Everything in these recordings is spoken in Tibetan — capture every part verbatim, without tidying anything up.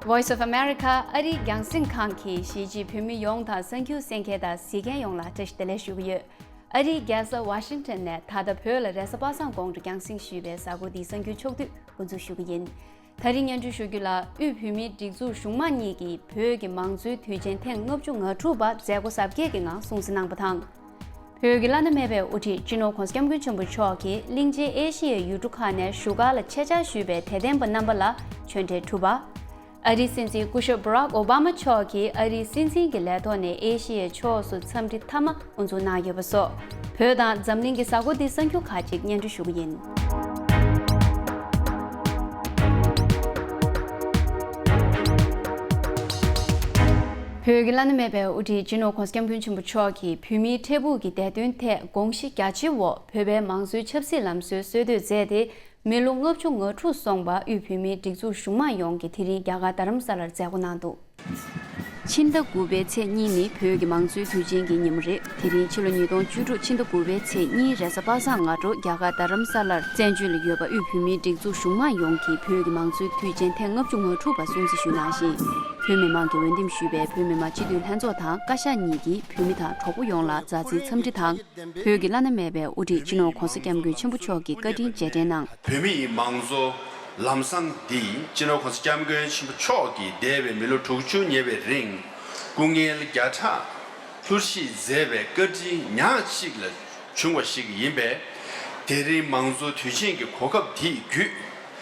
Voice of America ཨ་རིའི་རྒྱང་སྲིང་ཁང་གིས་གཞིས་བྱེས་བོད་མི་ཡོངས་དང་གསར་འགྱུར་གསན་མཁན་དང་གཟིགས་མཁན་ཡོངས་ལ་བཀྲ་ཤིས་བདེ་ལེགས་ཞུ་གི་ཡོད། ཨ་རིའི་རྒྱལ་ས་ཝ་ཤིང་ཊོན་ནས་ད་ལྟ་བོད་ལ་རེས་གཟའ་པ་སངས་གོང་དུ་རྒྱང་སྲིང་ཞུས་པའི་གཟའ་འཁོར་འདིའི་གསར་འགྱུར་ཕྱོགས་བསྡུས་འགོ་འཛུགས་ཞུ་གི་ཡིན། ད་རིང་སྙན་སྒྲོན་ཞུ་རྒྱུ་ལ་དབུས་བོད་མིའི་སྒྲིག་འཛུགས་གཞུང་མང་གཉིས་ཀྱིས་བོད་ཀྱི་མང་གཙོའི་དུས་ཆེན་ཐེངས་ལྔ་བཅུ་ང་དྲུག་པ་མཛད་སྒོ་གཟབ་རྒྱས་ཀྱི་ངང་སྲུང་བརྩི་གནང་པ་དང་། བོད་ཀྱི་བླ་ན་མེད་པའི་དབུ་ཁྲིད་སྤྱི་ནོར་༧གོང་ས་༧སྐྱབས་མགོན་ཆེན་པོ་མཆོག་གིས་གླིང་ཆེན་ཨེ་ཤི་ཡའི་ཡུལ་གྲུ་ཁག་ནས་བཞུགས་སྒར་ལ་ཆེད་བཅར་ཞུས་པའི་དད་ལྡན་པ་རྣམ་པ་ལ་ཆོས་འབྲེལ་གྲུབ་པ། ཨ་རིའི་སྲིད་འཛིན་སྐུ་ཞབས་Barack Obama་མཆོག་གིས་ཨ་རིའི་སྲིད་འཛིན་གྱི་ལས་ཐོག་ནས་ཨེ་ཤི་ཡའི་ཕྱོགས་སུ་འཚམས་འདྲི་མཐའ་མ་དབུ་འཛུགས་གནང་ཡོད་པ་སོགས། བོད་དང་འཛམ་གླིང་གི་གཟའ་འཁོར་འདིའི་གསར་འགྱུར་ཁག་ཅིག་སྙན་སྒྲོན་ཞུ་གི་ཡིན། བོད་ཀྱི་བླ་ན་མེད་པའི་དབུ་ཁྲིད་སྤྱི་ནོར་༧གོང་ས་༧སྐྱབས་མགོན་ཆེན་པོ་མཆོག་གིས་བོད་མིའི་འཕྲལ་ཕུགས་ཀྱི་བདེ་དོན་ཐད་དགོངས་གཞི་རྒྱ་ཆེའི་འོག་བོད་པའི་མང་གཙོའི་ཆབ་སྲིད་ལམ་སྲོལ་སྲོལ་གཏོད་མཛད་དེ། མི་ལོ་ལྔ་བཅུ་ང་དྲུག་སོང་བ་དབུས་བོད་མིའི་སྒྲིག་འཛུགས་གཞུང་མང་ཡོངས་ཀྱིས་དེ་རིང་རྒྱ་གར་རྡ་རམ་ས་ལར་མཛད་སྒོ་གནང་འདུག་ཕྱི་ཟླ་དགུ་པའི་ཚེས་གཉིས་ནི་བོད་ཀྱི་མང་གཙོའི་དུས་ཆེན་གྱི་ཉིན་མོ་རེད། དེ་རིང་ཕྱི་ལོ་ཉིས་སྟོང་བཅུ་དྲུག་ཕྱི་ཟླ་དགུ་པའི་ཚེས་གཉིས་རེས་གཟའ་པ་སངས་སྔ་དྲོ་རྒྱ་གར་རྡ་རམ་ས་ལར་བཙན་བྱོལ་ལ་ཡོད་པ་དབུས་བོད་མིའི་སྒྲིག་འཛུགས་གཞུང་མང་ཡོངས་ཀྱིས་བོད་ཀྱི་མང་གཙོའི་དུས་ཆེན་ཐེངས་ལྔ་བཅུ་ང་དྲུག་པ་སྲུང་བརྩི་ཞུས་གནང་ཞིང་། བོད་མི་མང་གིས་འོས་འདེམས་ཞུས་པའི་བོད་མི་མང་སྤྱི་འཐུས་ལྷན་ཚོགས་དང་བཀའ་ཤག་གཉིས་ཀྱིས་བོད་མི་དང་གྲོགས་པོ་ཡོངས་ལ་མཛའ་བརྩེའི་འཚམས་འདྲི་དང་། བོད་ཀྱི་བླ་ན་མེད་པའི་དབུ་ཁྲིད་སྤྱི་ནོར་༧གོང་ས་༧སྐྱབས་མགོན་ཆེན་པོ་མཆོག་གི་བཀའ་དྲིན་རྗེས་དྲན་གནང་། བོད་མི་ཡི་མང་གཙོ་ལམ་བཟང་འདི་སྤྱི་ནོར་༧གོང་ས་༧སྐྱབས་མགོན་ཆེན་པོ་མཆོག་གིས་འདས་པའི་མི་ལོ་དྲུག་ཅུ་ཉེ་བའི་རིང་སྐུ་ངལ་བརྒྱ་ཕྲག་ལྷུར་བཞེས་མཛད་པའི་བཀའ་དྲིན་ཉག་གཅིག་ལ་བྱུང་བ་ཞིག་ཡིན་པས། དེ་རིང་མང་གཙོ་དུས་ཆེན་གྱི་གོ་སྐབས་འདི་བརྒྱུད་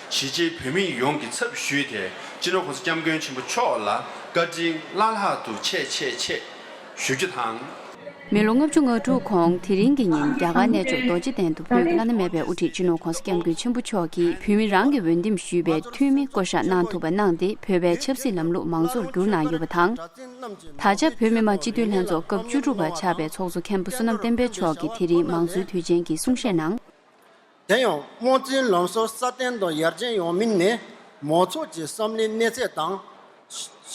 གཞིས་བྱེས་བོད་མི་ཡོངས་ཀྱི་ཚབ་ཞུས་ཏེ་སྤྱི་ནོར་༧གོང་ས་༧སྐྱབས་མགོན་ཆེན་པོ་མཆོག་ལ་བཀའ་དྲིན་བླ་ལྷག་ཏུ་ཆེ་ཆེ་ཆེ། ཞུ་རྒྱུ་དང་། མི་ལོ་ལྔ་བཅུ་ང་དྲུག་གོང་དེ་རིང་གི་ཉིན་རྒྱ་གར་གནས་མཆོག་རྡོ་རྗེ་གདན་དུ་བོད་ཀྱི་བླ་ན་མེད་པའི་དབུ་ཁྲིད་སྤྱི་ནོར་༧གོང་ས་༧སྐྱབས་མགོན་ཆེན་པོ་མཆོག་གིས་བོད་མི་རང་གིས་འོས་འདེམས་ཞུས་པའི་འཐུས་མི་བསྐོ་བཞག་གནང་ཐུབ་པ་གནང་སྟེ་བོད་པའི་ཆབ་སྲིད་ལམ་ལུགས་མང་གཙོར་བསྒྱུར་གནང་ཡོད་པ་དང་། ད་ཆ་བོད་མི་མང་སྤྱི་འཐུས་ལྷན་ཚོགས་སྐབས་བཅུ་དྲུག་པ་ཆགས་པའི་ཚོགས་གཙོ་མཁན་པོ་བསོད་ནམས་བསྟན་འཕེལ་མཆོག་གིས་དེ་རིང་མང་གཙོའི་དུས་ཆེན་གྱི་གསུང་བཤད་ནང་། དེ་ཡང་དམངས་གཙོའི་ལམ་སྲོལ་སྲ་བརྟན་དང་ཡར་རྒྱས་ཡོང་མིན་ནི་མང་ཚོགས་ཀྱི་བསམ་བློའི་གནས་ཚད་དང་།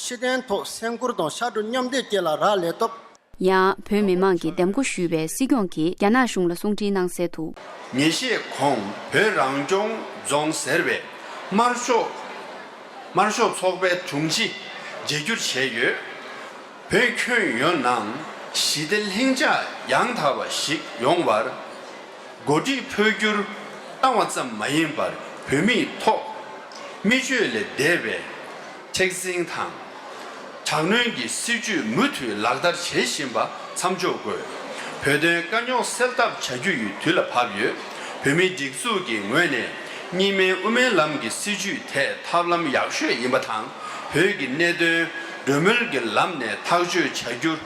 ཕྱི་དོན་ཐོག་སེམས་ཁུར་དང་ཕྱར་གྲུ་མཉམ་འདེགས་བཅས་ལ་རག་ལས་སྟབས། ཡང་བོད་མི་མང་གིས་འདེམས་བསྐོ་ཞུས་པའི་སྲིད་སྐྱོང་གིས་རྒྱ་ནག་གཞུང་ལ་གསུང་འཕྲིན་གནང་གསལ་དུ། ཉིན་ཤས་གོང་བོད་རང་སྐྱོང་རྫོང་ཟེར་བའི་དམར་ཤོག་དམར་ཤོག་ཚོགས་པའི་དྲུང་ཆེ་བརྗེ་བསྒྱུར་བྱས་ཡོད། བོད་ཁྱོན་ཡོངས་ནང་ཞི་བདེ་ལྷིང་འཇགས་ཡང་དག་པ་ཞིག་ཡོང་བར་འགོ་ཁྲིད་འཕོ་འགྱུར་བཏང་བ་ཙམ་མ་ཡིན་པར་བོད་མིའི་ཐོག་མི་སྤྱོད་ལས་འདས་པའི་མཁྲེགས་འཛིན་དང་དྲག་གནོན་གྱི་སྲིད་བྱུས་མུ་མཐུད་ལག་བསྟར་བྱེད་བཞིན་པ་མཚམས་འཇོག་དགོས། བོད་དོན་དཀའ་རྙོག་སེལ་ཐབས་བྱ་རྒྱུ་ཡི་དུས་ལ་བབ་ཡོད། བོད་མིའི་སྒྲིག་འཛུགས་ཀྱི་ངོས་ནས་གཉིས་སྨན་དབུ་མའི་ལམ་གྱི་སྲིད་བྱུས་དེ་ཐབས་ལམ་ཡག་ཤོས་ཡིན་པ་དང་བོད་ཀྱི་གནད་དོན་གྲོས་མོལ་གྱི་ལམ་ནས་ཐག་གཅོད་བྱ་རྒྱུར་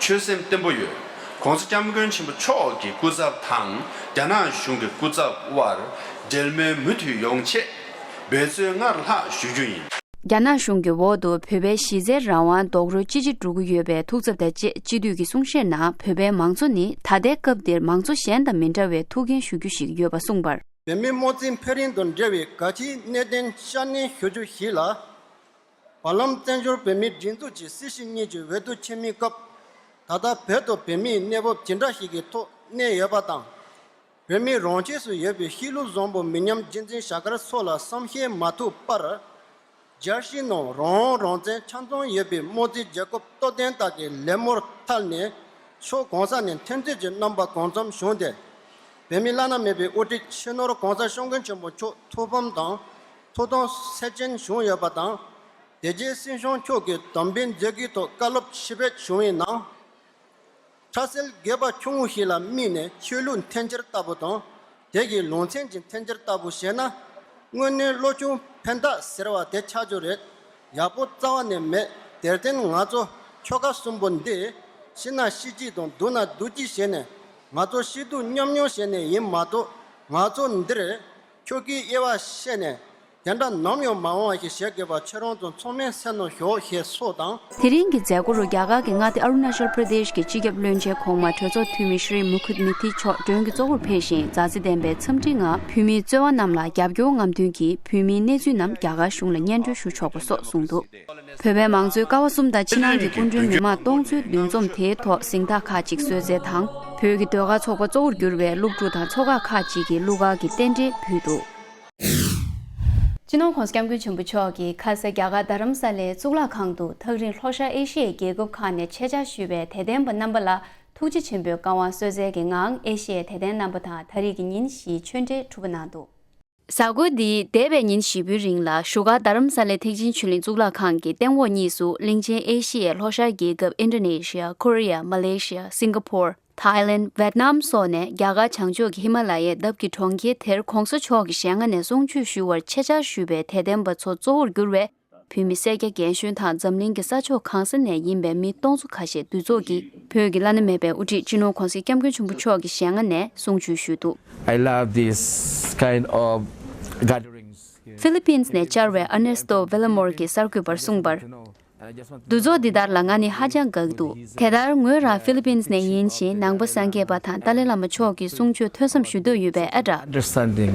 ཆོད་སེམས་བརྟན་པོ་ཡོད། ༸གོང་ས་༸སྐྱབས་མགོན་ཆེན་པོ་མཆོག་གི་སྐུ་ཚབ་དང་རྒྱ་ནག་གཞུང་གི་སྐུ་ཚབ་དབར་འབྲེལ་མོལ་མུ་མཐུད་ཡོང་ཆེད་འབད་རྩོལ་སྔར་ལྷག་ཞུ་རྒྱུ་ཡིན། རྒྱ་ནག་གཞུང་གི་འོག་ཏུ་བོད་པའི་གཞི་རྩའི་རང་དབང་རྡོག་རོལ་ཅི་ཆེ་འགྲོ་གི་ཡོད་པའི་ཐུགས་འཚབ་དང་བཅས་སྤྱི་འཐུས་ཀྱི་གསུང་བཤད་ནང་བོད་པའི་མང་གཙོ་ནི་ད་ལྟའི་སྐབས་འདིར་མང་གཙོ་གཞན་དང་མི་འདྲ་བའི་ཐུགས་འགན་ཞུ་རྒྱུ་ཞིག་ཡོད་པ་གསུངས་པར། བོད་མིའི་དམངས་གཙོའི་འཕེལ་རིམ་དང་འབྲེལ་བའི་གལ་ཆེའི་གནད་དོན་བཤད་གནས་ཞུ་རྒྱུ་ཞིག་ལ། བར་ལམ་བཙན་བྱོལ་བོད་མིའི་སྒྲིག་འཛུགས་ཀྱི་སྲིད་བྱུས་གཉིས་ཀྱི་འོས་བསྡུ་ཆེན་མོའི་སྐབས། ད་ལྟ་བོད་དུ་བོད་མིའི་གནས་བབ་ཇི་འདྲ་ཞིག་གི་ཐོག་གནས་ཡོད་པ་དང་། བོད་མིའི་རང་ཆས་སུ་ཡོད་པའི་གཤིས་ལུགས་བཟང་པོ་མི་ཉམས་རྒྱུན་འཛིན་བྱ་དགར་སོགས་ལ་བསམ་ཤེས་མ་ཐུབ་པར། རྒྱལ་སྤྱིའི་ནང་རང་དབང་རང་བཙན་ཆ་ཚང་ཡོད་པའི་དམངས་གཙོའི་རྒྱལ་ཁབ་སྟོབས་ལྡན་དག་གི་ལད་མོར་ཐལ་ནས་ཕྱོགས་གང་ས་ནས་འཐེན་འཁྱེར་གྱི་རྣམ་པ་གང་འཚམ་བྱུང་སྟེ། བོད་མིའི་བླ་ན་མེད་པའི་དབུ་ཁྲིད་སྤྱི་ནོར་༸གོང་ས་༸སྐྱབས་མགོན་ཆེན་པོ་མཆོག་ཐུགས་ཕམ་དང་ཐུགས་དམ་ཚད་ཅན་བྱུང་ཡོད་པ་དང་། དེ་རྗེས་སྲིད་སྐྱོང་མཆོག་གིས་དམ་འབུལ་མཛད་སྒོའི་ཐོག་བཀའ་སློབ་ཞུས་པ་བྱུང་བའི་ནང་། ཁྲ་སེལ་སྒེར་པ་ཆུང་ངུ་ཞིག་ལ་དམིགས་ནས་ཆོས་ལུགས་འཐེན་འཁྱེར་ལྟ་བུ་དང་། དེ་གའི་ལུང་ཚན་གྱི་འཐེན་འཁྱེར་ལྟ་བུ་བྱས་ན། དངོས་གནས་བློ་ཆུང་ཕན་བཏགས་ཟེར་བ་དེ་ཆགས་རྒྱུ་རེད། ཡག་པོ་རྩ་བ་ནས་མེད། དེར་བརྟེན་ང་ཚོ་ཆོལ་ཁ་གསུམ་པོ་འདི་ཤི་ན་ཤི་གཅིག་དང་སྡུག་ན་སྡུག་གཅིག་བྱས་ནས་ང་ཚོ་སྐྱིད་སྡུག་མཉམ་མྱོང་བྱས་ནས་ཡིན་མ་གཏོགས། ང་ཚོ་འདིར་ཆོལ་ཁའི་དབྱེ་བ་བཤད་ནས་དེ་འདྲ་ནམ་ཡང་མ་འོང་བ་ཞིག་བྱེད་དགོས་པ་ཁྱེད་རང་ཚོ་ཚང་མས་གསན་ནོ་ཞོག་ཞེས་སོགས་དང་། དེ་རིང་གི་མཛད་སྒོ་རུ་རྒྱ་གར་གྱི་མངའ་སྡེ་ཨ་རུ་ན་ཅལ་པྲ་དེཤ་གྱི་སྤྱི་ཁྱབ་བློན་ཆེན་གོང་མ་གྲོས་ཚོགས་འཐུས་མི་ཤྲི་མུ་ཁུད་མི་ཐི་མཆོག་མགྲོན་གྱི་གཙོ་བོར་ཕེབས་ཤིང་མཛའ་བརྩེ་ལྡན་པའི་འཚམས་འདྲིའི་ངང་བོད་མིའི་རྩོལ་བ་རྣམས་ལ་རྒྱབ་སྐྱོར་རྔམ་སྟོན་གྱིས་བོད་མིའི་གནས་ཚུལ་རྣམས་རྒྱ་གར་གཞུང་ལ་སྙན་སྒྲོན་ཞུ་ཆོག་པ་སོགས་གསུངས་འདུག་བོད་པའི་མང་གཙོའི་ཀ་བ་གསུམ་དང་ཕྱི་ནང་གི་སྐུ་མགྲོན་མི་མང་སྟོང་ཚོའི་འདུ་འཛོམས་དེའི་ཐོག་གཟེངས་རྟགས་ཁག་ཅིག་གསོལ་སྩལ་དང་། བོད་ཀྱི་ཟློས་གར་ཚོགས་པ་གཙོ་བོར་གྱུར་བའི་སློབ་ཕྲུག་དང་ཚོགས་ཁག་ཁག་ཅིག་གིས་གླུ་གར་གྱི་རྟེན་འབྲེལ་ཕུལ་འདུག་སྤྱི་ནོར་༸གོང་ས་༸སྐྱབས་མགོན་ཆེན་པོ་མཆོག་གིས་ཁ་ས་རྒྱ་གར་རྡ་རམ་ས་ལའི་གཙུག་ལག་ཁང་དུ་ཐག་རིང་ལྷོ་ཤར་ཨེ་ཤི་ཡའི་རྒྱལ་ཁབ་ཁག་ནས་ཆེད་བཅར་ཞུས་པའི་དད་ལྡན་པ་རྣམ་པ་ལ་ཐུགས་རྗེ་ཆེན་པོའི་བཀའ་དབང་གསོལ་སྩལ་གྱི་ངང་ཨེ་ཤི་ཡའི་དད་ལྡན་རྣམ་པ་དང་ད་རེས་ཀྱི་ཉིན་བཞིའི་ཆོས་འབྲེལ་གྲུབ་པ་གནང་འདུག། གཟའ་འཁོར་འདིའི་འདས་པའི་ཉིན་བཞི་པོའི་རིང་ལ་བཞུགས་སྒར་རྡ་རམ་ས་ལའི་ཐེག་ཆེན་ཆོས་གླིང་གཙུག་ལག་ཁང་གི་སྟེང་འོག་གཉིས་སུ་གླིང་ཆེན་ཨེ་ཤི་ཡའི་ལྷོ་ཤར་རྒྱལ་ཁབ་ཨིན་ཌོ་ནེ་ཤི་ཡ། ཁོ་རི་ཡ། མ་ལེ་ཤི་ཡ། སིང་ག་པོར། ཐའི་ལེན། ཝེད་ནམ་སོགས་ནས་རྒྱ་གར་བྱང་ཕྱོགས་ཀྱི་ཧི་མ་ལ་ཡའི་འདབས་ཀྱི་གྲོང་ཁྱེར་དེར་༸གོང་ས་མཆོག་གི་ཞལ་སྔ་ནས་གསུང་ཆོས་ཞུ་བར་ཆེད་བཅར་ཞུས་པའི་དད་ལྡན་པ་ཚོ་གཙོ་བོར་གྱུར་བའི་བོད་མི་སེར་སྐྱ་རྒན་གཞོན་དང་འཛམ་གླིང་གི་ས་ཕྱོགས་གང་ས་ནས་ཡིན་པའི་མི་སྟོང་ཚོ་ཁ་ཤས་འདུས་ཚོགས་ཀྱིས་བོད་ཀྱི་བླ་ན་མེད་པའི་དབུ་ཁྲིད་སྤྱི་ནོར་༸གོང་ས་༸སྐྱབས་མགོན་ཆེན་པོ་མཆོག་གི་ཞལ་སྔ་ནས་གསུང་ཆོས་ཞུས་འདུག། I love this kind of gatherings here. ཕི་ལི་པིན་ནས་བཅར་བའི་ཨར་ནེ་སི་ཏོ་ཝེ་ལ་མོར་གྱིས་གསར་འགོད་པར་གསུངས་པར། འདུ་ཚོགས་འདི་ལྟར་ལ་ང་ནི་ཧ་ཅང་དགའ་གི་འདུག། དེ་ལྟར་ངོས་རང་ཕི་ལི་པིན་ནས་ཡིན་ཞིང་ནང་པ་སངས་རྒྱས་པ་དང་ཏཱ་ལའི་བླ་མ་མཆོག་གི་གསུང་ཆོས་ཐོས་བསམ་ཞུ་འདོད་ཡོད་པས་ཨ་འདྲ། Understanding.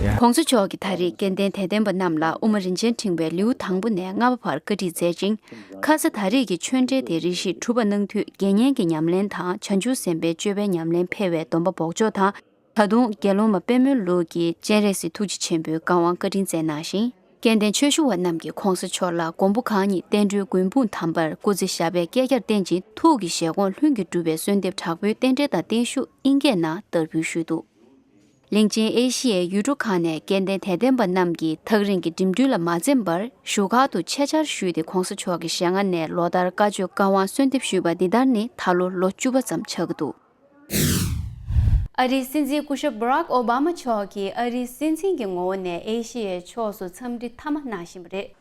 Yeah. ༸གོང་ས་མཆོག་གིས་ད་རེས་སྐལ་ལྡན་དད་ལྡན་པ་རྣམས་ལ་དབུ་མ་རིན་ཆེན་ཕྲེང་བའི་ལེའུ་དང་པོ་ནས་ལྔ་པ་བར་བཀའ་ཁྲིད་མཛད་ཅིང་། ཁ་ས་ད་རེས་ཀྱི་ཆོས་འབྲེལ་དེ་རེ་ཞིག་གྲུབ་པ་གནང་དུས་དགེ་བསྙེན་གྱི་ཉམས་ལེན་དང་བྱང་ཆུབ་སེམས་དཔའི་སྤྱོད་པའི་ཉམས་ལེན་འཕེལ་བའི་སྡོམ་པ་འབོགས་ཆོག་དང་། ད་དུང་དགེ་སློང་མ་པད་མོའི་ལུགས་ཀྱི་སྤྱན་རས་གཟིགས་ཐུགས་རྗེ་ཆེན་པོའི་བཀའ་དབང་བཀའ་དྲིན་སྩལ་གནང་ཞིང་། སྐལ་ལྡན་ཆོས་ཞུ་བ་རྣམས་ཀྱིས་༸གོང་ས་མཆོག་ལ་མགོན་པོ་གང་ཉིད་བསྟན་འགྲོའི་མགོན་དཔུང་དམ་པར་སྐུ་ཚེ་ཞབས་པད་བསྐལ་བརྒྱར་བརྟན་ཅིང་ཐུགས་ཀྱི་བཞེད་དགོངས་ལྷུན་གྱིས་གྲུབ་པའི་གསོལ་འདེབས་དྲག་པོའི་རྟེན་འབྲེལ་དང་བརྟན་བཞུགས་དབྱིན་སྐད་ནང་དར་འབུལ་ཞུས་འདུག། གླིང་ཆེན་ཨེ་ཤི་ཡའི་ཡུལ་གྲུ་ཁག་ནས་སྐལ་ལྡན་དད་ལྡན་པ་རྣམས་ཀྱིས་ཐག་རིང་གི་འགྲིམ་འགྲུལ་ལ་མ་འཛེམས་པར་བཞུགས་སྒར་དུ་ཆེད་བཅར་ཞུས་ཏེ་༸གོང་ས་མཆོག་གི་ཞལ་སྔ་ནས་ལོ་ལྟར་བཀའ་ཆོས་བཀའ་དབང་གསོལ་འདེབས་ཞུས་པ་འདི་ལྟར་ནི་ད་ལོ་ལོ་བཅུ་པ་ཙམ་ཆགས་ཀྱི་འདུག། ཨ་རིའི་སྲིད་འཛིན་སྐུ་ཞབས་Barack Obama་མཆོག་གིས་ཨ་རིའི་སྲིད་འཛིན་གྱི་ངོ་བོ་ནས་ཨེ་ཤི་ཡའི་ཕྱོགས་སུ་འཚམས་འདྲི་མཐའ་མ་གནང་བཞིན་པ་རེད།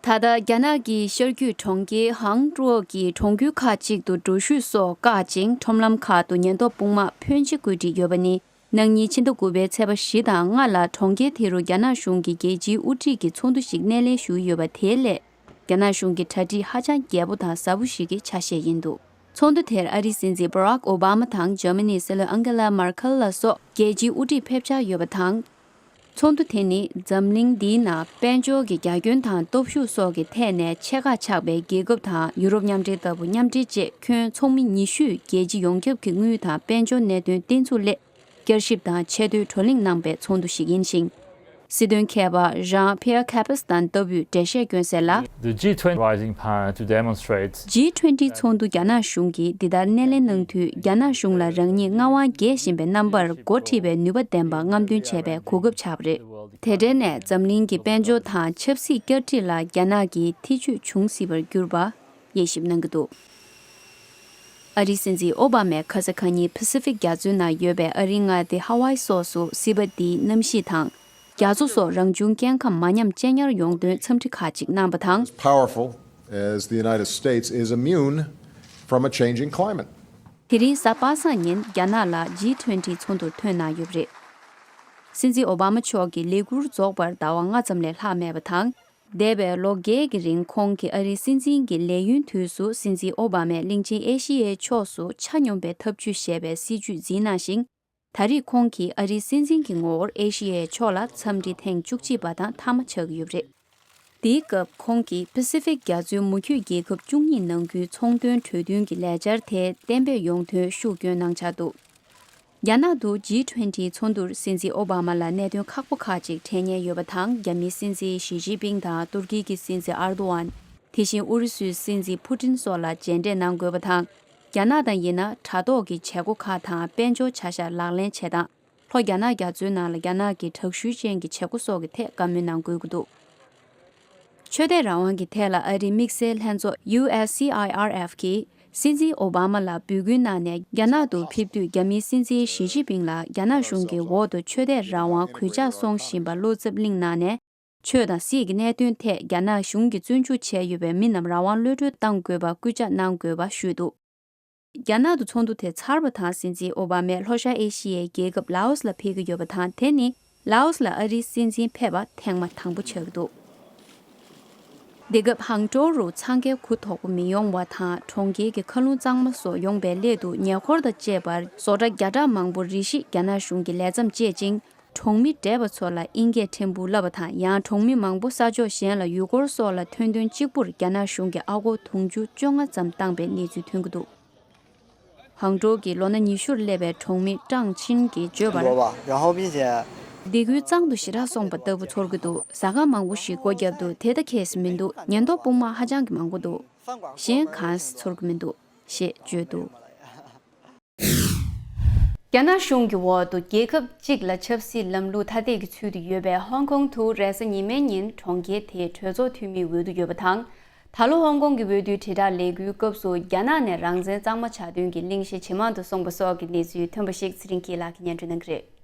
ད་ལྟ་རྒྱ་ནག་གི་ཤར་རྒྱུད་གྲོང་ཁྱེར་ཧང་ཀྲོའུ་གི་གྲོང་ཁྱེར་ཁག་ཅིག་ཏུ་འགྲུལ་བཞུད་སོགས་བཀག་ཅིང་ཁྲོམ་ལམ་ཁག་ཏུ་ཉེན་རྟོག་དཔུང་དམག་ཕོན་ཆེ་བཀོད་སྒྲིག་ཡོད་པ་ནི། གནངས་ཉིན་ཕྱི་ཟླ་དགུ་པའི་ཚེས་པ་བཞི་དང་ལྔ་ལ་གྲོང་ཁྱེར་དེ་རུ་རྒྱ་ནག་གཞུང་གི་རྒྱལ་སྤྱིའི་དབུ་ཁྲིད་ཀྱི་ཚོགས་འདུ་ཞིག་སྣེ་ལེན་ཞུས་ཡོད་པ་དེའི་སླད། རྒྱ་ནག་གཞུང་གི་གྲ་སྒྲིག་ཧ་ཅང་རྒྱས་པོ་དང་ཟབ་པོ་ཞིག་གི་ཆ་ཤས་ཡིན་འདུག། ཚོགས་འདུ་དེར་ཨ་རིའི་སྲིད་འཛིན་Barack Obama་དང་འཇར་མ་ནིའི་སྲིད་བློན་ཨང་ཀེ་ལ་མར་ཁེལ་ལ་སོགས་རྒྱལ་སྤྱིའི་དབུ་ཁྲིད་ཕེབས་འཆར་ཡོད་པ་དང་། ཚོགས་འདུ་དེ་ནི་འཛམ་གླིང་འདིའི་ནང་དཔལ་འབྱོར་གྱི་རྒྱ་ཁྱོན་དང་སྟོབས་ཤུགས་སོགས་ཀྱི་ཐད་ནས་ཕྱེད་ཀ་ཆགས་པའི་རྒྱལ་ཁབ་དང་ཡུ་རོབ་མཉམ་འབྲེལ་ལྟ་བུ་མཉམ་འབྲེལ་བཅས་ཁྱོན་ཚོགས་མི་ཉི་ཤུས་རྒྱལ་སྤྱི་ཡོངས་ཁྱབ་ཀྱི་དངུལ་དང་དཔལ་འབྱོར་གནད་དོན་བརྟན་ཚུགས་སླད། བསྐྱར་ཞིབ་དང་ཆེ་མཐོའི་བགྲོ་གླེང་གནང་པའི་ཚོགས་འདུ་ཞིག་ཡིན་ཞིང་། སྲིད་དོན་མཁས་པ་Jean-Pierre Cabestan་ལྟ་བུས་འགྲེལ་བཤད་སྐྱོན་གསལ་ལ། The G twenty rising power to demonstrate G twenty་ཚོགས་འདུ་རྒྱ་ནག་གཞུང་གིས་འདི་ལྟར་སྣེ་ལེན་གནང་དུས་རྒྱ་ནག་གཞུང་ལ་རང་ཉིད་མངའ་དབང་རྒྱས་བཞིན་པའི་རྣམ་པར་འགོ་ཁྲིད་པའི་ནུས་པ་ལྡན་པ་རྔམ་སྟོན་བྱས་པའི་གོ་སྐབས་ཆགས་པ་རེད། དེ་འབྲེལ་ནས་འཛམ་གླིང་གི་དཔལ་འབྱོར་དང་ཆབ་སྲིད་བསྐྱར་སྒྲིག་ལ་རྒྱ་ནག་གིས་ཐེ་ཇུས་འབྱུང་སྲིད་པར་གྱུར་པ། དབྱེ་ཞིབ་གནང་གི་འདུག། ཨ་རིའི་སྲིད་འཛིན་ཨོ་བྷ་མས་ཁ་ས་ཁ་ཉིན་པ་སི་ཕིག་རྒྱ་མཚོའི་ནང་ཡོད་པའི་ཨ་རིའི་མངའ་སྡེ་ཧ་ཝའི་སོགས་སུ་སྲིད་པ་འདིའི་གནམ་གཤིས་དང་། རྒྱ་མཚོ་སོགས་རང་བྱུང་སྐྱེ་ཁམས་མ་ཉམས་གཅེས་ཉར་ཡོང་དོན་འཚམས་འདྲི་ཁག་ཅིག་གནང་བ་དང་། Powerful as the United States is immune from a changing climate. དེ་རིང་གཟའ་པ་སངས་ཉིན་རྒྱ་ནག་ལ་ཇི་ཊུ་ཝེན་ཊི་ཚོགས་འདུར་ཐོན་གནང་ཡོད་པ་རེད། སྲིད་འཛིན་ཨོ་བྷ་མ་མཆོག་གི་ལས་འཁུར་རྫོགས་པར་ཟླ་བ་ལྔ་ཙམ་ལས་ལྷག་མེད་པ་དང་། འདས་པའི་ལོ་བརྒྱད་ཀྱི་རིང་ཁོང་གིས་ཨ་རིའི་སྲིད་འཛིན་གྱི་ལས་ཡུན་དུས་སུ་སྲིད་འཛིན་ཨོ་བྷ་མས་གླིང་ཆེན་ཨེ་ཤི་ཡའི་ཕྱོགས་སུ་ཆ་སྙོམས་པའི་ཐབས་ཇུས་ཞེས་པའི་སྲིད་ཇུས་འཛིན་གནང་ཞིང་། ད་རེས་ཁོང་གིས་ཨ་རིའི་སྲིད་འཛིན་གྱི་ངོ་བོར་ཨེ་ཤི་ཡའི་ཕྱོགས་ལ་འཚམས་འདྲི་ཐེངས་བཅུ་གཅིག་པ་དང་མཐའ་མ་ཆགས་ཀྱི་ཡོད་པ་རེད། དེའི་སྐབས་ཁོང་གིས་པ་སི་ཕིག་རྒྱ་མཚོའི་མུ་ཁྱུད་རྒྱལ་ཁབ་བཅུ་གཉིས་ནང་ཁུལ་ཚོང་དོན་གྲོས་མཐུན་གྱི་ལས་འཆར་དེ་གཏན་འབེབས་ཡོང་དོན་ཤུགས་བསྐྱོན་གནང་འཆར་འདུག། རྒྱ་ནག་ཏུ་ཇི་ཊུ་ཝེན་ཊི་ཚོགས་འདུར་སྲིད་འཛིན་ཨོ་བྷ་མ་ལ་གནད་དོན་ཁག་པོ་ཁག་ཅིག་འཕྲད་ཉེན་ཡོད་པ་དང་། རྒྱ་མིའི་སྲིད་འཛིན་ཞི་ཅིན་ཕིང་དང་ཏུར་ཀི་གི་སྲིད་འཛིན་ཨར་དོ་ཨན། དེ་བཞིན་ཨུ་རུ་སུའི་སྲིད་འཛིན་ཕུ་ཏིན་སོགས་ལ་མཇལ་འཕྲད་གནང་དགོས་པ་དང་། རྒྱ་ནག་དང་ཡིན་ན་དྲ་ཐོག་གི་བྱེད་སྒོ་ཁག་དང་དཔལ་འབྱོར་བྱ་གཞག་ལག་ལེན་བྱེད་སྟངས། ལྷོ་རྒྱ་ནག་རྒྱ་མཚོའི་ནང་ལ་རྒྱ་ནག་གི་དྲག་ཤུལ་ཅན་གྱི་བྱེད་སྒོ་སོགས་ཀྱི་ཐད་བཀའ་མོལ་གནང་དགོས་ཀྱི་འདུག། ཆོས་དད་རང་དབང་གི་ཐད་ལ་ཨ་རིའི་དམིགས་བསལ་ལྷན་ཚོགས་ཡུ་ཨེས་སི་ཨའི་ཨར་ཨེཕ་གིས་སྲིད་འཛིན་ཨོ་བྷ་མ་ལ་འབོད་སྐུལ་གནང་ནས་རྒྱ་ནག་ཏུ་ཕེབས་དུས་རྒྱ་མིའི་སྲིད་འཛིན་ཞི་ཅིན་ཕིང་ལ་རྒྱ་ནག་གཞུང་གི་འོག་ཏུ་ཆོས་དད་རང་དབང་གུས་ཕྱག་སོང་བཞིན་པ་བློ་འཚབ་གླེང་གནང་ནས། ཆོས་དང་སྲིད་ཀྱི་གནད་དོན་ཐད་རྒྱ་ནག་གཞུང་གིས་བཙོན་འཇུག་བྱས་ཡོད་པའི་མི་རྣམས་རང་དབང་གློད་གྲོལ་གཏང་དགོས་པ་སྐུལ་ལྕག་གནང་དགོས་པ་ཞུས་འདུག། རྒྱ་ནག་ཏུ་ཚོགས་འདུ་དེ་ཚར་བ་དང་སྲིད་འཛིན་ཨོ་བྷ་མས་ལྷོ་ཤར་ཨེ་ཤི་ཡའི་རྒྱལ་ཁབ་ལའོ་སི་ལ་ཕེབས་ཀྱི་ཡོད་པ་དང་། དེ་ནི་ལའོ་སི་ལ་ཨ་རིའི་སྲིད་འཛིན་ཕེབས་པ་ཐེངས་མ་དང་པོ་ཆགས་ཀྱི་འདུག། འདི་སྐབས་ཧང་ཀྲོའུ་རུ་འཚང་ཁའི་གུ་དོག་པོ་མི་ཡོང་བ་དང་། གྲོང་ཁྱེར་གྱི་མཁའ་རླུང་གཙང་མ་སོགས་ཡོང་པའི་སླད་དུ་ཉེ་འཁོར་དང་བཅས་པར་བཟོ་གྲྭ་བརྒྱ་ཕྲག་མང་པོ་རེ་ཞིག་རྒྱ་ནག་གཞུང་གིས་ལས་མཚམས་བཅད་ཅིང་། གྲོང་མི་བགྲེས་པ་ཚོ་ལ་དབྱིན་སྐད་ཕྲན་བུ་བསླབ་པ་དང་། ཡང་གྲོང་མི་མང་པོ་ས་ཕྱོགས་གཞན་ལ་ཡུལ་སྐོར་སོགས་ལ་ཐོན་དོན་གཅིག་པུར་རྒྱ་ནག་གཞུང་གིས་ཨ་སྒོར་དུང་ཕྱུར་བཅོ་ལྔ་ཙམ་བཏང་པའི་གནས་ཚུལ་ཐོན་གྱི་འདུག། ཧང་ཀྲོའུ་གི་ལོ་ན་ཉི་ཤུར་སླེབས་པའི་གྲོང་མི་ཀྲང་ཆིན་གྱིས་བརྗོད་པར། 国吧，然后并且 སྡེ་ཁུལ་གཙང་དུ་ཞེ་དྲག་སོང་པ་ལྟ་བུ་ཚོར་གྱི་འདུག་ཟ་ཁང་མང་པོ་ཞིག་སྒོ་བརྒྱབ་འདུག་དེ་ལྟ་ཁེལ་མི་འདུག་ཉེན་རྟོག་དཔུང་དམག་ཧ་ཅང་གི་མང་པོ་འདུག་གཞན་གང་ཚོར་གྱི་མི་འདུག་ཞེས་བརྗོད་འདུག་རྒྱ་ནག་གཞུང་གི་འོག་ཏུ་རྒྱལ་ཁབ་གཅིག་ལ་ཆབ་སྲིད་ལམ་ལུགས་ཐ་དད་ཀྱི་ཚུལ་དུ་ཡོད་པའི་ཧོང་ཀོང་དུ་རེས་གཟའ་ཉི་མའི་ཉིན་གྲོང་ཁྱེར་དེའི་གྲོས་ཚོགས་འཐུས་མིའི་འོས་བསྡུ་ཡོད་པ་དང་། ད་ལོ་ཧོང་ཀོང་གི་འོས་བསྡུའི་དྲིལ་བསྒྲགས་ལས་འགུལ་སྐབས་སུ་རྒྱ་ནག་ནས་རང་བཙན་གཙང་མ་ཆགས་དོན་གྱི་གླེང་གཞི་ཇེ་མང་དུ་སོང་པ་སོགས་ཀྱི་གནས་ཚུལ་ཐོན་པ་ཞིག་ཚེ་རིང་སྐྱིད་ལགས་ཀྱིས་སྙན་སྒྲོན་གནང་གི་རེད།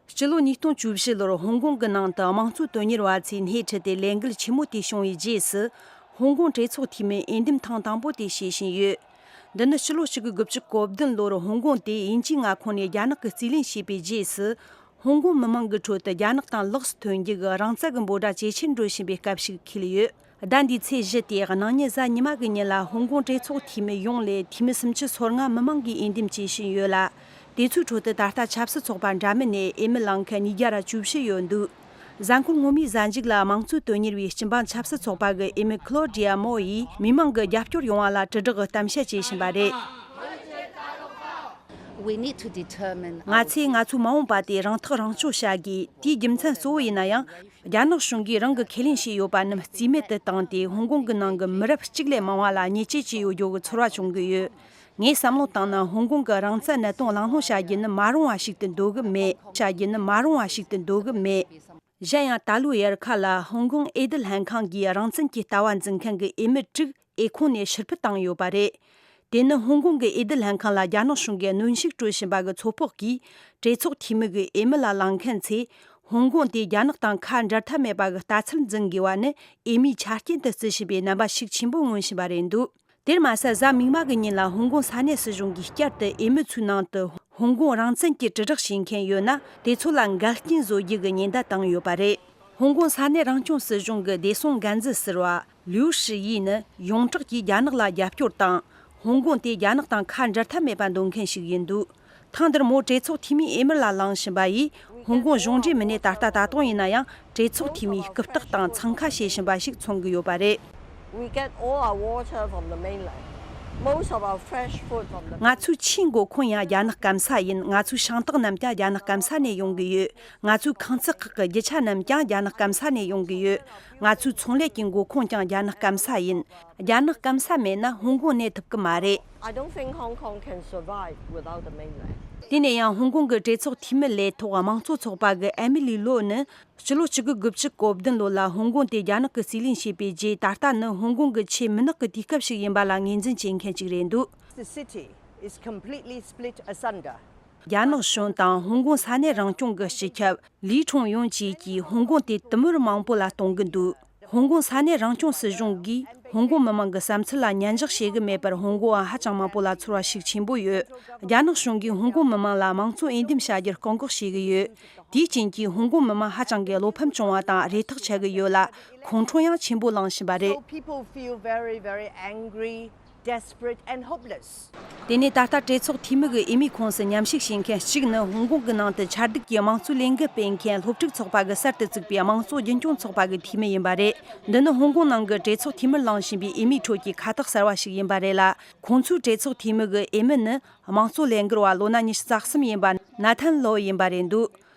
སྤྱི་ལོ་ཉིས་སྟོང་བཅུ་བཞི་ལོར་ཧོང་ཀོང་གི་ནང་དུ་དམངས་གཙོ་དོན་གཉེར་བ་ཚོས་སྣེ་ཁྲིད་དེ་ལས་འགུལ་ཆེན་མོ་དེ་བྱུང་བའི་རྗེས་སུ། ཧོང་ཀོང་གྲོས་ཚོགས་འཐུས་མི་འོས་འདེམས་ཐེངས་དང་པོ་དེ་བྱེད་བཞིན་ཡོད། འདི་ནི་ཕྱི་ལོ་གཅིག་དགུ་དགུ་བཅུ་གོ་བདུན་ལོར་ཧོང་ཀོང་དེ་དབྱིན་ཇིའི་མངའ་ཁོངས་ནས་རྒྱ་ནག་གིས་རྩིས་ལེན་བྱས་པའི་རྗེས་སུ། ཧོང་ཀོང་མི་མང་གི་ཁྲོད་དུ་རྒྱ་ནག་དང་ལོགས་སུ་ཐོན་རྒྱུ་གི་རང་བཙན་གྱི་འབོད་སྒྲ་ཇེ་ཆེར་འགྲོ་བཞིན་པའི་སྐབས་ཤིག་འཁེལ་ཡོད། ཟླ་འདིའི་ཚེས་བཞི་སྟེ་གནངས་ཉིན་གཟའ་ཉི་མ་གི་ཉིན་ལ་ཧོང་ཀོང་གྲོས་ཚོགས་འཐུས་མི་ཡོངས་ལས་འཐུས་མི་སུམ་ཅུ་སོ་ལྔ་མི་མང་གིས་འོས་འདེམས་བྱེད་བཞིན་ཡོད་ལ། དེ་ཚོའི་ཁྲོད་དུ་ད་ལྟ་ཆབ་སྲིད་ཚོགས་པ་འདྲ་མིན་ནས་འོས་མི་ལངས་མཁན་ཉིས་བརྒྱ་ར་བཅུ་བཞི་ཡོད་འདུག་གཟའ་འཁོར་སྔོན་མའི་གཟའ་མཇུག་ལ་དམངས་གཙོ་དོན་གཉེར་བའི་སྤྱི་འབངས་ཆབ་སྲིད་ཚོགས་པ་གི་འོས་མི་ཁི་ལོ་ཌི་ཡ་མོ་ཡིས་མི་མང་གི་རྒྱབ་སྐྱོར་ཡོང་བ་ལ་དྲིལ་བསྒྲགས་གཏམ་བཤད་བྱེད་བཞིན་པ་རེད། We need to determine ང་ཚོས་ང་ཚོའི་མ་འོངས་པ་དེ་རང་ཐག་རང་གཅོད་བྱ་དགོས། དེའི་རྒྱུ་མཚན་གཙོ་བོ་ཡིན་ན་ཡང་། རྒྱ་ནག་གཞུང་གིས་རང་གི་ཁས་ལེན་བྱས་ཡོད་པ་རྣམས་རྩིས་མེད་དུ་བཏང་སྟེ་ཧོང་ཀོང་གི་ནང་གི་མི་རབས་གཅིག་ལས་མང་བ་ལ་ཉེས་ཆད་བཅད་ཡོད་རྒྱུ་གི་ཚོར་བ་བྱུང་གི་ཡོད། ངས་བསམ་བློ་བཏང་ན་ཧོང་ཀོང་གི་རང་བཙན་གནད་དོན་གླེང་སློང་བྱ་རྒྱུ་ནི་མ་རུང་བ་ཞིག་ཏུ་འདོད་གི་མེད། བྱ་རྒྱུ་ནི་མ་རུང་བ་ཞིག་ཏུ་འདོད་གི་མེད། གཞན་ཡང་ད་ལོའི་དབྱར་ཁ་ལ་ཧོང་ཀོང་ཨེ་ལྡི་ལྷན་ཁང་གིས་རང་བཙན་གྱི་ལྟ་བ་འཛིན་མཁན་གྱི་འོས་མི་དྲུག་འོས་ཁོངས་ནས་ཕྱིར་ཕུད་བཏང་ཡོད་པ་རེད། དེ་ནི་ཧོང་ཀོང་གི་ཨེ་ལྡི་ལྷན་ཁང་ལ་རྒྱ་ནག་གཞུང་གིས་གནོན་ཤུགས་སྤྲོད་བཞིན་པ་གི་ཚོད་དཔག་གིས། གྲོས་ཚོགས་འཐུས་མི་གི་འོས་མི་ལ་ལངས་མཁན་ཚོས། ཧོང་ཀོང་དེ་རྒྱ་ནག་དང་ཁ་འབྲལ་ཐབས་མེད་པ་གི་ལྟ་ཚུལ་འཛིན་དགོས་པ་ནི་འོས་མིའི་ཆ་རྐྱེན་དུ་བརྩི་བཞིན་པའི་རྣམ་པ་ཤུགས་ཆེན་པོ་མངོན་བཞིན་པ་རེད་འདུག་དེར་མ་ཟད། གཟའ་མིག་དམར་གྱི་ཉིན་ལ་ཧོང་ཀོང་ས་གནས་སྲིད་གཞུང་གིས་བསྐྱར་དུ་འོས་མི་ཚོའི་ནང་དུ་ཧོང་ཀོང་རང་བཙན་གྱི་དྲིལ་བསྒྲགས་བྱེད་མཁན་ཡོད་ན། དེ་ཚོ་ལ་འགལ་རྐྱེན་བཟོ་རྒྱུ་གི་ཉེན་བརྡ་བཏང་ཡོད་པ་རེད། ཧོང་ཀོང་ས་གནས་རང་སྐྱོང་སྲིད་གཞུང་གི་བདེ་སྲུང་འགན་འཛིན་ཟུར་པ་ལིའུ་ཧྲི་ཡིས་ནི། ཡོངས་གྲགས་ཀྱིས་རྒྱ་ནག་ལ་རྒྱབ་སྐྱོར་དང་། ཧོང་ཀོང་དེ་རྒྱ་ནག་དང་ཁ་འབྲལ་ཐབས་མེད་པ་འདོད་མཁན་ཞིག་ཡིན་འདུག་ཐེངས་འདིར་མོ་གྲོས་ཚོགས་འཐུས་མིའི་འོས་མི་ལ་ལངས་བཞིན་པ་ཡིས། ཧོང་ཀོང་གཞུང་འབྲེལ་མི་སྣས་ད་ལྟ་ད་དུང་ཡིན་ན་ཡང་། གྲོས་ཚོགས་འཐུས་མིའི་རྐུབ་སྟེགས་དང་འཚང་ཁ་བྱེད་བཞིན་པ་ཞིག་མཚོན་གྱི་ཡོད་པ་རེད། We get all our water from the mainland. Most of our fresh food from the ང་ཚོའི་ཆུའི་མགོ་ཁུངས་ཡང་རྒྱ་ནག་སྐམ་ས་ཡིན། ང་ཚོའི་ཤིང་ཏོག་རྣམས་ཀྱང་རྒྱ་ནག་སྐམ་ས་ནས་ཡོང་གི་ཡོད། ང་ཚོའི་ཁང་བརྩེགས་ཁག་གི་རྒྱུ་ཆ་རྣམས་ཀྱང་རྒྱ་ནག་སྐམ་ས་ནས་ཡོང་གི་ཡོད། ང་ཚོའི་ཚོང་ལས་ཀྱི་མགོ་ཁུངས་ཀྱང་རྒྱ་ནག་སྐམ་ས་ཡིན། རྒྱ་ནག་སྐམ་ས་མེད་ན་ཧོང་ཀོང་གནས་ཐུབ་ཀྱི་མ་རེད། I don't think Hong Kong can survive without the mainland. དེ་ནས་ཡང་ཧོང་ཀོང་གི་གྲོས་ཚོགས་འཐུས་མི་ལས་ཐོག་དམངས་གཙོ་ཚོགས་པ་གི་ཨེ་མི་ལི་ལོ་ནི། སྤྱི་ལོ་གཅིག་དགུ་དགུ་བཅུ་གོ་བདུན་ལོ་ལ་ཧོང་ཀོང་དེ་རྒྱ་ནག་གིས་རྩིས་ལེན་བྱས་པའི་རྗེས། ད་ལྟ་ནི་ཧོང་ཀོང་གི་ཆེས་མུན་ནག་གི་དུས་སྐབས་ཤིག་ཡིན་པ་ལ་ངོས་འཛིན་བྱེད་མཁན་ཞིག་རེད་འདུག The city is completely split asunder. རྒྱ་ནག་གཞུང་དང་ཧོང་ཀོང་ས་གནས་རང་སྐྱོང་གི་སྤྱི་ཁྱབ་ལི་ཁྲུང་ཡུང་བཅས་ཀྱིས་ཧོང་ཀོང་དེ་དུམ་བུར་མང་པོ་ལ་གཏོང་གི་འདུག་ཧོང་ཀོང་ས་གནས་རང་སྐྱོང་སྲིད་གཞུང་གིས་ཧོང་ཀོང་མི་མང་གི་བསམ་ཚུལ་ལ་ཉན་འཇོག་བྱེད་ཀྱི་མེད་པར་ཧོང་ཀོང་བ་ཧ་ཅང་མང་པོ་ལ་ཚོར་བ་ཤུགས་ཆེན་པོ་ཡོད། རྒྱ་ནག་གཞུང་གིས་ཧོང་ཀོང་མི་མང་ལ་དམངས་གཙོ་འོས་འདེམས་བྱ་རྒྱུར་བཀག་འགོག་བྱེད་ཀྱི་ཡོད། དེའི་རྐྱེན་གྱིས་ཧོང་ཀོང་མི་མང་ཧ་ཅང་གི་བློ་ཕམ་བྱུང་བ་དང་རེ་ཐག་ཆད་ཀྱི་ཡོད་ལ། ཁོང་ཁྲོ་ཡང་ཆེན་པོ་ལངས་བཞིན་པ་རེད། So people feel very, very angry, desperate and hopeless. དེ་ནས་ད་ལྟ་གྲོས་ཚོགས་འཐུས་མི་གི་འོས་མིའི་ཁོངས་སུ་མཉམ་ཞུགས་བྱེད་མཁན་གཅིག་ནི་ཧོང་ཀོང་གི་ནང་དུ་ཆ་སྡུག་གི་དམངས་གཙོའི་ལས་འགུལ་སྤེལ་མཁན་སློབ་ཕྲུག་ཚོགས་པ་གིས་གསར་དུ་བཙུགས་པའི་དམངས་གཙོ་རྒྱུན་སྐྱོང་ཚོགས་པ་གི་འཐུས་མི་ཡིན་པ་རེད། འདི་ནི་ཧོང་ཀོང་ནང་གི་གྲོས་ཚོགས་འཐུས་མིར་ལངས་བཞིན་པའི་འོས་མིའི་ཁྲོད་ཀྱི་ཁ་ཐག་གསར་བ་ཞིག་ཡིན་པ་རེད་ལ། ཁོང་ཚོའི་གྲོས་ཚོགས་འཐུས་མི་གི་འོས་མི་ནི་དམངས་གཙོ་ལས་འགུལ་བ་ལོ་ན་ཉི་ཤུ་རྩ་གསུམ་ཡིན་པ་ན་ཐན་ལོ་ཡིན་པ་རེད་འདུག་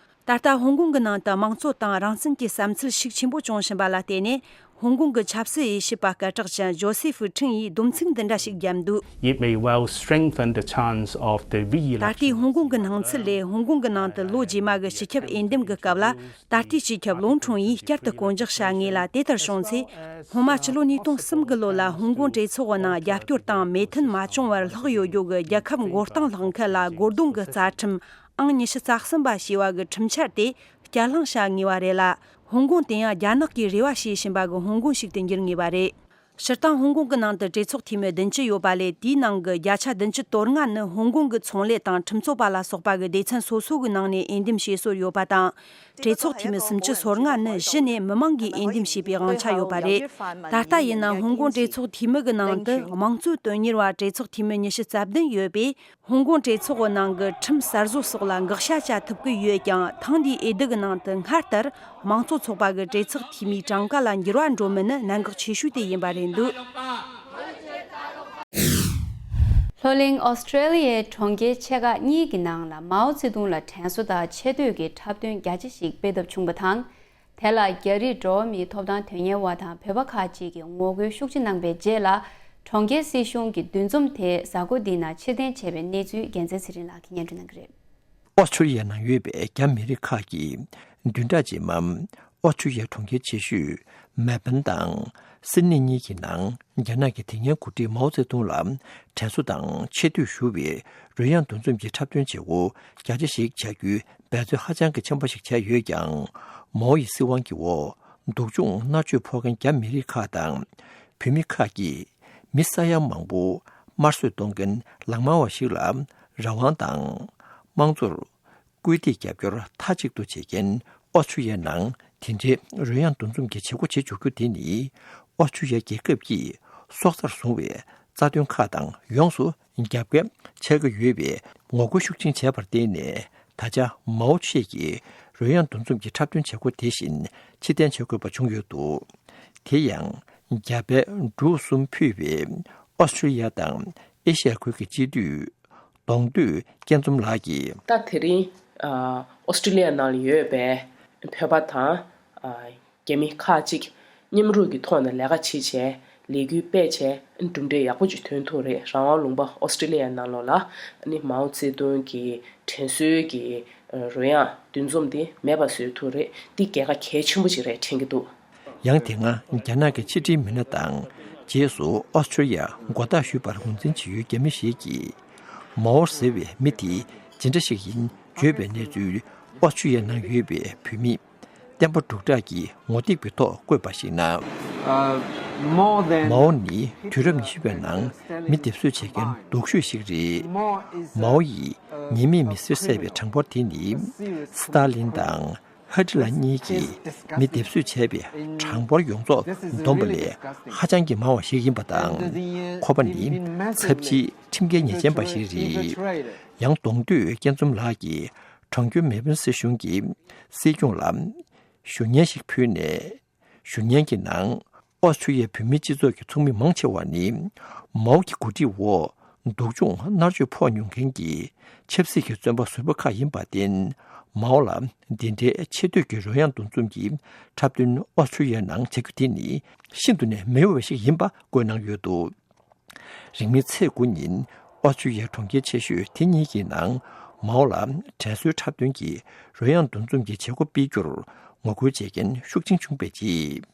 ད་ལྟ་ཧོང་ཀོང་གི་ནང་དུ་དམངས་གཙོ་དང་རང་བཙན་གྱི་བསམ་ཚུལ་ཤུགས་ཆེན་པོ་བྱུང་བཞིན་པ་ལ་བརྟེན་ནས། ཧོང་ཀོང་གི་ཆབ་སྲིད་དབྱེ་ཞིབ་པ་སྐད་གྲགས་ཅན་ཇོ་སེ་ཧྥུ་ཁྲིན་ཡིས་སྡོམ་ཚིག་འདི་འདྲ་ཞིག་བརྒྱབ་འདུག It may well strengthen the chance of the ད་ལྟའི་re-election. ཧོང་ཀོང་གི་སྣང་ཚུལ་ལས། ཧོང་ཀོང་གི་ནང་དུ་ལོ་རྗེས་མ་གི་སྤྱི་ཁྱབ་འོས་འདེམས་ཀྱི་སྐབས་ལ། ད་ལྟའི་སྤྱི་ཁྱབ་ལུང་ཁྲུང་ཡིས་བསྐྱར་དུ་བསྐོ་འཇོག་བྱ་ངེས་ལ། དེ་ལྟར་བྱུང་ཚེ། སྔོན་མ་ཕྱི་ལོ་ཉིས་སྟོང་གསུམ་གི་ལོ་ལ་ཧོང་ཀོང་གྲོས་ཚོགས་ཀྱི་ནང་རྒྱབ་སྐྱོར་དང་མོས་མཐུན་མ་བྱུང་བར་ལྷག་ཡོད་རྒྱུ་གི་རྒྱལ་ཁབ་མགོ་རྟིང་སློག་མཁན་ལ་རྒོལ་རྡུང་གི་རྩ་ཁྲིམས་ཨང་ཉི་ཤུ་རྩ་གསུམ་པ་ཞེས་པ་གི་ཁྲིམས་འཆར་དེ་བསྐྱར་གླེང་བྱ་ངེས་པ་རེད་ལ། ཧོང་ཀོང་དེ་ཡང་རྒྱ་ནག་གིས་རེ་བ་བྱེད་བཞིན་པ་གི་ཧོང་ཀོང་ཞིག་ཏུ་འགྱུར་ངེས་པ་རེད། སྤྱིར་བཏང་ཧོང་ཀོང་གི་ནང་དུ་གྲོས་ཚོགས་འཐུས་མི་བདུན་ཅུ་ཡོད་པ་ལས། དེའི་ནང་གི་བརྒྱ་ཆ་བདུན་ཅུ་དོན་ལྔ་ནི་ཧོང་ཀོང་གི་ཚོང་ལས་དང་ཁྲིམས་རྩོད་པ་ལ་སོགས་པ་གི་སྡེ་ཚན་སོ་སོ་གི་ནང་ནས་འོས་འདེམས་བྱེད་སྲོལ་ཡོད་པ་དང་། གྲོས་ཚོགས་འཐུས་མི་སུམ་ཅུ་སོ་ལྔ་ནི་གཞི་ནས་མི་མང་གིས་འོས་འདེམས་བྱས་པའི་དབང་ཆ་ཡོད་པ་རེད། ད་ལྟ་ཡིན་ན་ཧོང་ཀོང་གྲོས་ཚོགས་འཐུས་མི་གི་ནང་དུ་དམངས་གཙོ་དོན་གཉེར་བ་གྲོས་ཚོགས་འཐུས་མི་ཉི་ཤུ་རྩ་བདུན་ཡོད་པས། ཧོང་ཀོང་གྲོས་ཚོགས་ཀྱི་ནང་གི་ཁྲིམས་གསར་བཟོ་སོགས་ལ་དགག་བྱ་བྱ་ཐུབ་ཀྱི་ཡོད་ཀྱང་། ཐེངས་འདིའི་འོས་བསྡུ་གི་ནང་དུ་སྔར་ལྟར་དམངས་གཙོ་ཚོགས་པ་གི་གྲོས་ཚོགས་འཐུས་མིའི་གྲངས་ཀ་ལ་འགྱུར་བ་འགྲོ་མིན་ནི་གནད་འགག་ཆེ་ཤོས་དེ་ཡིན་པ་རེད་འདུག་ལྷོ་གླིང་ཨོ་སི་ཀྲེ་ལི་ཡའི་གྲོང་ཁྱེར་ཆེ་ཁག་གཉིས་ཀྱི་ནང་ལ་མའོ་ཙེ་ཏུང་ལ་དྲན་གསོ་དང་ཆེ་བསྟོད་ཀྱི་འཁྲབ་སྟོན་རྒྱ་ཆེ་ཞིག་སྤེལ་ཐབས་བྱུང་བ་དང་། དེ་ལ་རྒྱ་རིགས་འགྲོ་བ་མིའི་ཐོབ་ཐང་དོན་གཉེར་བ་དང་བོད་པ་ཁག་ཅིག་གིས་ངོ་རྒོལ་ཤུགས་ཆེ་གནང་པའི་རྗེས་ལ། གྲོང་ཁྱེར་སྲིད་གཞུང་གི་འདུ་འཛོམས་དེ་གཟའ་འཁོར་འདིའི་ནང་ཕྱིར་འཐེན་བྱས་པའི་གནས་ཚུལ་རྒྱལ་མཚན་ཚེ་རིང་ལགས་ཀྱིས་སྙན་སྒྲོན་གནང་གི་རེད། ཨོ་སི་ཀྲི་ཡའི་ནང་ཡོད་པའི་རྒྱ་མི་རིགས་ཁག་གིས་བདུན་ཕྲག་རྗེས་མ་ཨོ་སི་ཀྲི་ཡའི་གྲོང་ཁྱེར་ཆེ་ཤོས་མེལ་བྷོན་དང་སིད་ནི་གཉིས་ཀྱི་ནང་རྒྱ་ནག་གི་དེ་སྔའི་འགོ་ཁྲིད་མའོ་ཙེ་ཏུང་ལ་དྲན་གསོ་དང་ཆེ་བསྟོད་ཞུ་བའི་རོལ་དབྱངས་འདུ་འཛོམས་ཀྱི་འཁྲབ་སྟོན་བྱེད་སྒོ་རྒྱ་ཆེ་ཞིག་བྱ་རྒྱུའི་འབད་རྩོལ་ཧ་ཅང་གི་ཆེན་པོ་ཞིག་བྱས་ཡོད་ཀྱང་། མའོ་ཡི་སྲིད་དབང་གི་འོག་སྡུག་སྦྱོང་མནར་གཅོད་ཕོག་མཁན་རྒྱ་མི་རིགས་ཁག་དང་བོད་མི་ཁག་གིས། མི་ས་ཡ་མང་པོ་དམར་གསོད་གཏོང་མཁན་ལག་དམར་བ་ཞིག་ལ་རང་དབང་དང་། དམངས་གཙོར་སྐུལ་འདེད་རྒྱབ་སྐྱོར་མཐའ་གཅིག་ཏུ་བྱེད་མཁན་ཨོ་སི་ཀྲི་ཡའི་ནང་དེ་འདྲའི་རོལ་དབྱངས་འདུ་འཛོམས་ཀྱི་བྱེད་སྒོ་བྱེད་འཇུག་རྒྱུ་དེ་ནི། ཨོ་སི་ཀྲི་ཡ་རྒྱལ་ཁབ་ཀྱིས་སྲོག་རྩར་བཟུང་བའི་རྩ་དོན་ཁག་དང་ཡོངས་སུ་རྒྱབ་འགལ་ཆགས་ཀྱི་ཡོད་པའི་ངོ་རྒོལ་ཤུགས་ཆེན་བྱས་པར་བརྟེན་ནས། ད་ཆ་མའོ་ཆེད་ཀྱི་རོལ་དབྱངས་འདུ་འཛོམས་ཀྱི་འཁྲབ་སྟོན་བྱེད་སྒོ་དེ་བཞིན་ཕྱིར་འཐེན་བྱེད་དགོས་པ་བྱུང་ཡོད་འདུག་དེ་ཡང་རྒྱ་བལ་འབྲུག་གསུམ་ཕུད་པའི་ཨོ་སི་ཀྲི་ཡ་དང་ཨེ་ཤ་ཡ་ཁུལ་གྱི་སྤྱི་འཐུས་གདོང་འདོད་སྐྱིད་འཛོམས་ལགས་ཀྱིས། ད་དེ་རིང་ཨོ་སི་ཀྲི་ལི་ཡ་ནང་ལ་ཡོད་པའི་བོད་པ་དང་། རྒྱ་མི་ཁག་ཅིག་མཉམ་རུབ་ཀྱི་ཐོག་ནས་ལས་ཀ་བྱེད་བྱས་ལས་འགུལ་སྤེལ་བྱས་གྲུབ་འབྲས་ཡག་པོ་ཅིག་ཐོན་ཐུབ་རེད། རང་དབང་ལུང་པ་ཨོ་སི་ཀྲི་ལི་ཡའི་ནང་ལོགས་ལ་ནི་མའོ་ཙེ་ཏུང་གི་དྲན་གསོའི་གི་རོལ་དབྱངས་འདུ་འཛོམས་འདི་མེད་པ་བཟོ་ཐུབ་རེད། འདི་རྒྱལ་ཁ་གལ་ཆེན་པོ་ཅིག་རེད་དྲན་གྱི་འདུག་ཡང་དེ་སྔ་རྒྱ་ནག་གི་ཕྱི་འབྲེལ་མི་སྣ་དང་རྗེས་སུ་ཨོ་སི་ཀྲི་ཡ་མགོ་བཏགས་ཞུས་པར་ངོས་འཛིན་བྱེད་ཡུལ་རྒྱ་མི་ཞིག་གིས་མའོ་ཟེར་བའི་མི་དེ་ཇི་འདྲ་ཞིག་ཡིན་བརྗོད་པའི་གནས་ཚུལ་ཨོ་སི་ཀྲི་ཡའི་ནང་ཡོད་པའི་བོད་མི། བསྟན་པ་འབྲུག་གྲགས་ཀྱིས་ངོ་དེབ་ཀྱི་ཐོག་བཀོད་པར་གཞིགས་ན། མའོ་ནི་དུས་རབས་ཉི་ཤུ་པའི་ནང་མི་སྡེབ་གསོད་བྱེད་མཁན་སྡུག་ཤོས་ཤིག་རེད། མའོ་ཡིས་ཉེས་མེད་མི་སེར་བསད་པའི་གྲངས་འབོར་དེ་ནི་སི་ཏཱ་ལིན་དང་ཧི་ཏི་ལ་གཉིས་ཀྱིས་མི་སྡེབ་གསོད་བྱས་པའི་གྲངས་འབོར་ཡོངས་རྫོགས་བསྡོམས་པ་ལས་ཧ་ཅང་གི་མང་བ་ཞིག་ཡིན་པ་དང་། ཁོ་པ་ནི་ཚབས་ཆེའི་ཁྲིམས་འགལ་ཉེས་ཅན་པ་ཞིག་རེད། ཡང་གདོང་འདོད་སྐྱིད་འཛོམས་ལགས་ཀྱིས་གྲོང་ཁྱེར་མེལ་བྷོན་སྲིད་གཞུང་གི་སྲིད་སྐྱོང་ལ་ཞུ་སྙན་ཞིག་ཕུལ་ནས། ཞུ་སྙན་གྱི་ནང་ཨོ་སི་ཀྲི་ཡའི་བོད་མིའི་སྤྱི་ཚོགས་ཀྱི་ཚོགས་མི་མང་ཆེ་བ་ནི་མའོ་གི་འགོ་ཁྲིད་འོག་སྡུག་སྦྱོང་མནར་གཅོད་ཕོག་མྱོང་མཁན་གྱི་ཆབ་སྲིད་ཀྱི་བཙོན་པ་ཟུར་པ་ཁག་ཡིན་པར་བརྟེན། མའོ་ལ་འདི་འདྲའི་ཆེ་བསྟོད་ཀྱི་རོལ་དབྱངས་འདུ་འཛོམས་ཀྱི་འཁྲབ་སྟོན་ཨོ་སི་ཀྲི་ཡའི་ནང་བྱ་རྒྱུ་དེ་ནི་ཤིན་ཏུ་ནས་མི་འོས་པ་ཞིག་ཡིན་པ་བཀོད་གནང་ཡོད་འདུག་རིང་མིན་ཚེས་དགུ་ཉིན་ཨོ་སི་ཀྲི་ཡའི་གྲོང་ཁྱེར་ཆེ་ཤོས་དེ་གཉིས་ཀྱི་ནང་མའོ་ལ་དྲན་གསོའི་འཁྲབ་སྟོན་གྱི་རོལ་དབྱངས་འདུ་འཛོམས་ཀྱི་བྱེད་སྒོ་སྤེལ་རྒྱུར་ངོ་རྒོལ་བྱེད་མཁན་ཤུགས་ཆེན་བྱུང་བའི་རྗེས།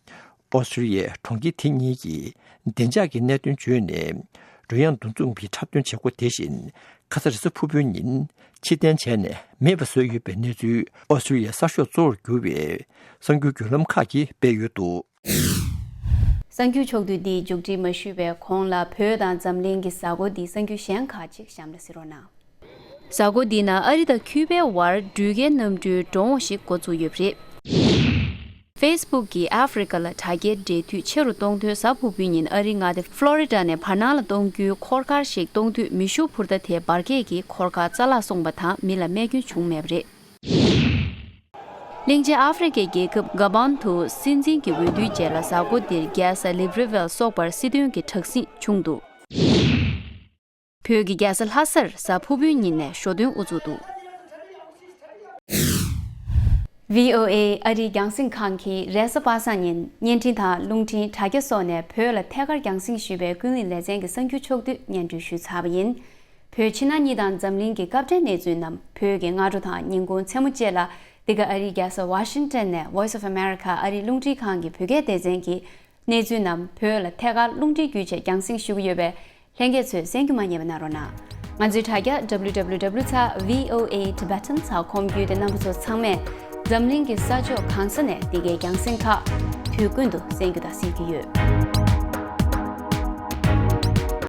ཨོ་སི་ཀྲི་ཡའི་གྲོང་ཁྱེར་དེ་གཉིས་ཀྱིས་བདེ་འཇགས་ཀྱི་གནད་དོན་བརྗོད་ནས་རོལ་དབྱངས་འདུ་འཛོམས་ཀྱི་འཁྲབ་སྟོན་བྱེད་སྒོ་དེ་བཞིན་ཁ་ས་རེས་གཟའ་ཕུར་བུའི་ཉིན་ཕྱིར་འཐེན་བྱས་ནས་མེད་པ་བཟོས་ཡོད་པའི་གནས་ཚུལ་ཨོ་སི་ཀྲི་ཡའི་གསར་ཤོག་གཙོ་བོར་གྱུར་བའི་གསར་འགྱུར་བརྒྱུད་ལམ་ཁག་གིས་སྤེལ་ཡོད་འདུག་གསར་འགྱུར་ཕྱོགས་བསྡུས་འདི་མཇུག་སྒྲིལ་མ་ཞུས་པའི་གོང་ལ་བོད་དང་འཛམ་གླིང་གི་གཟའ་འཁོར་འདིའི་གསར་འགྱུར་གཞན་ཁག་ཅིག་གཤམ་ལ་གཟིགས་རོགས་གནང་། གཟའ་འཁོར་འདིའི་ནང་ཨ་རི་དང་ཁྱུ་པའི་དབར་འགྲུལ་སྐྱེལ་གནམ་གྲུའི་འགྲོ་འོང་ཞིག་འགོ་ཚུགས་ཡོད་པ་རེད། Facebook་གིས་ཨ་ཧྥེ་རི་ཁ་ལ་དྲ་རྒྱའི་འབྲེལ་མཐུད་ཆེ་རུ་གཏོང་དོན་གཟའ་ཕུར་བུའི་ཉིན་ཨ་རིའི་མངའ་སྡེ་ཕློ་རི་ཌ་ནས་བར་སྣང་ལ་གཏོང་རྒྱུའི་འཁོར་སྐར་ཞིག་གཏོང་དུས་མེ་ཤུགས་འཕུར་མདའ་དེའི་འབར་གས་ཀྱིས་འཁོར་སྐར་རྩ་བརླག་སོང་བ་དང་མི་ལ་རྨས་སྐྱོན་བྱུང་མེད་པ་རེད། གླིང་ཆེན་ཨ་ཧྥེ་རི་ཁའི་རྒྱལ་ཁབ་ག་བཱན་དུ་སྲིད་འཛིན་གྱི་འོས་བསྡུའི་རྗེས་ལ་གཟའ་འཁོར་འདིར་རྒྱལ་ས་ལིབ་རི་ཝེལ་སོགས་པར་སྲིད་དོན་གྱི་དྲག་ཟིང་བྱུང་འདུག་བོད་ཀྱི་རྒྱལ་ས་ལྷ་སར་གཟའ་ཕུར་བུའི་ཉིན་ནས་ཞོ་སྟོན་དབུ་ཚུགས་འདུག་བྷི་ཨོ་ཨེ་ཨ་རིའི་རྒྱང་སྲིང་ཁང་གིས་རེས་གཟའ་པ་སངས་ཉིན་བརྙན་འཕྲིན་དང་རླུང་འཕྲིན་དྲ་རྒྱ་སོགས་ནས་བོད་ལ་ཐད་ཀར་རྒྱང་སྲིང་ཞུས་པའི་ཀུན་གླེང་ལེ་ཚན་གྱི་གསར་འགྱུར་ཕྱོགས་བསྡུས་སྙན་སྒྲོན་ཞུས་ཚར་བ་ཡིན། བོད་ཕྱི་ནང་གཉིས་དང་འཛམ་གླིང་གི་སྐབས་འབྲེལ་གནས་ཚུལ་རྣམས་བོད་ཀྱི་སྔ་དྲོ་དང་ཉིན་གུང་མཚན་མོ་བཅས་ལ་འདི་ག་ཨ་རིའི་རྒྱལ་ས་ཝ་ཤིང་ཊོན་ནས་Voice of America་ཨ་རིའི་རླུང་འཕྲིན་ཁང་གི་བོད་སྐད་སྡེ་ཚན་གྱིས། གནས་ཚུལ་རྣམས་བོད་ལ་ཐད་ཀར་རླུང་འཕྲིན་བརྒྱུད་བཅས་རྒྱང་སྲིང་ཞུ་གི་ཡོད་པས། ལྷན་རྒྱས་ཚོས་གསན་རྒྱུ་མ་བསྙེལ་བ་གནང་རོགས་གནང་། ང་ཚོའི་དྲ་རྒྱ་W W W ཚ་V O A Tibetan ཚ་ཁོམ་བརྒྱུད་དེ་རྣམ་པ་ཚོ་ཚང་མས་འཛམ་གླིང་གི་ས་ཕྱོགས་གང་ས་ནས་འདི་གའི་རྒྱང་སྲིང་ཁག་དུས་ཀུན་ཏུ་གསན་རྒྱུ་དང་གཟིགས་རྒྱུ་ཡོད།